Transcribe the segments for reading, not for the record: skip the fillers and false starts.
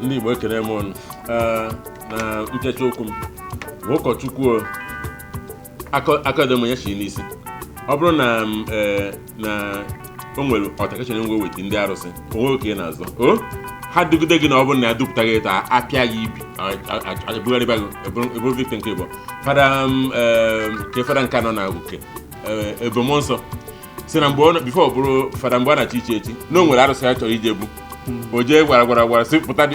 Ndị Igbo, ekele m ụnụ. Ee, na nkecha okwu m bụ ụkọchukwu o, akademi ya shi n'isi. Ọ bụrụ na m, ee, na o nwere ọtakachara nwe weta ndị arụsị onwe oke na-azọ o ha dugide gị, na ọ bụrụ na ya dupụta gị taa, apịa gị ibi, ebugharịba gị eburu victim. Nke bụ fada m, ee, nke fada nke anọ na uke ebomọ nsọ si na mgbe ọ before ọ bụrụ fada, mgbe ọ na-achị ichi echi, na o nwere arụsị ya chọrọ ije bụ o jee gwara gwara gwara sị pụta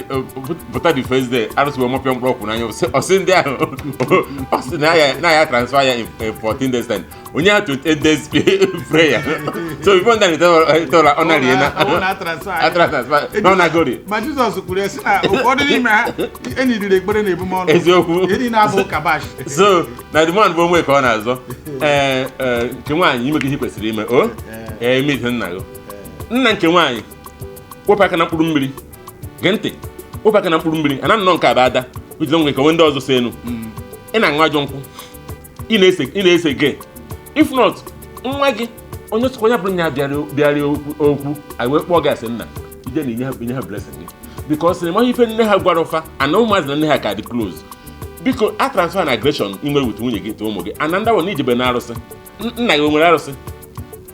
pụta the first day, arụsị wee mọpịa mkpụrụ ọkwụ n'anya. Ọ sị ndị ahụ, ọ sị na ya transfer ya in 14 days time, onye ya 28 days prayer. So before ndị ahụ ọ na-rie na Ọ na transfer ya. Transfer na ọ na-agori. Ma Jizọs kwuru ya sị na ụfọdụ n'ime ha enyiriri ekpere na ebumọnụ. Eziokwu. Ihe niile abụ kabash. So na the man bụ onwe ka ọ na-azọ. Ee, ee, nke nwaanyị, ime ihe kwesịrị ime o ee ime ihe nna gị, nna nke nwaanyị, wepụ aka na mkpụrụ mmiri. Gee ntị, wepụ aka na mkpụrụ mmiri ana nnọọ nke a bụ ada iji nwe ka onwe ndị ọzọ so enu. Ị na-aṅụ ajọ nkwụ, ị na-ese ge. If not, nwa gị onye sokwa ya bụrụ ya bịara okwu anyị wee kpọọ gị asị nna ije na inye ha blessing gị, because na ịmaghị ife nne ha gwara ụfa ana ụmụazị na nne ha ka dị close. Biko, a transfer na aggression ị nwere with nwunye gị to ụmụ gị ana ndị na ijebe na arụsị. Nna gị o nwere arụsị?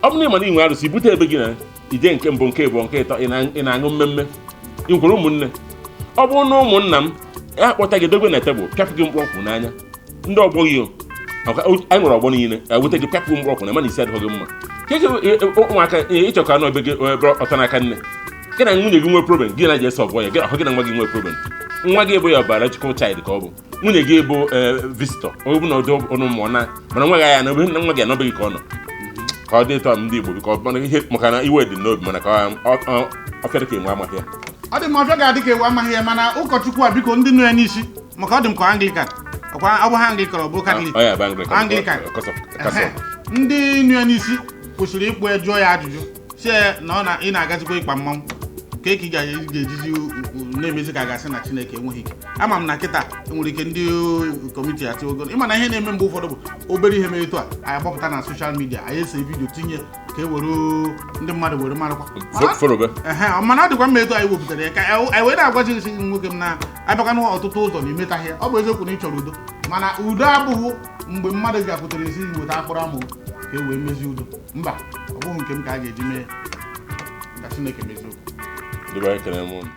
Ọ bụrụ na ị ma na ị nwere arụsị, ibute ebe gị na ije nke mbụ, nke ịbụọ, nke ịtọ. Ị na-aṅụ mmemme, ị nwekwara ụmụnne. Ọ bụrụ na ụmụnna m ya akpọta gị dobe na tebụl, pịapụ gị mkpụrụ ọkwụ n'anya ndị ọgbọ gị o. Anyị nwere ọgbọ niile eweta gị, pịapụ mkpụrụ ọkwụ na mana isi adịghị gị mma. Ke ụmụaka ịchọ ka nọ ebe gị ebe ọtọ n'aka nne gị na nwunye gị nwee problem, gị na je solve ya. Gị ahụ gị na nwa gị nwee problem, nwa gị bụ ya biological child ka ọ bụ nwunye gị bụ visitor. Ọ bụ na ọdụ ọnụ mmụọ na mana nwa gị anya na ebe nwa gị anọbeghị ka ọ nọ ka ọ dị ịtọ ndị Igbo, biko, ọ ihe maka na iwe dị n'obi, mana ka ọ fịara ka enwe amaghị ya. Ọ dị m ọfịa ga-adị ka ewu amaghị ya, mana ụkọchukwu a, biko, ndị nọ ya n'isi, maka ọ dị m ka Anglican ọkwa ọ bụ ha Anglican, ọ bụ Katọlik? Ọ ya bụ Anglican. Anglican. Kasọ. Ehe. Ndị nọ ya n'isi kwesịrị ịkpụ ya, jụọ ya ajụjụ, si ya na ọ na ị na-agazikwa ịkpa mmanwụ ka ị ga-ejizi na-emezi ka a ga-asị na Chineke enweghị ike. Ama m na kịta enwere ike ndị committee atiwogo. Ịma na ihe na-eme mgbe ụfọdụ bụ obere ihe mere etu a, anyị agbapụta na social media, anyị ese video tinye ka e were ndị mmadụ were marakwa. Forobe. Ehe, mana ọ dịkwa mma etu anyị wepụtara ya ka anyị wee na-agwazi gị nwoke m na abịakwa n'ọtụtụ ụzọ na imetaghị ya. Ọ bụ eziokwu na ị chọrọ udo, mana udo abụghị mgbe mmadụ gakwutere esi weta akpụrụ amụ ka e wee mezie udo. Mba, ọ bụghị nke m ka a ga-eji mee ya. Ka Chineke mezie okwu. Ndị be anyị, ekele m unu.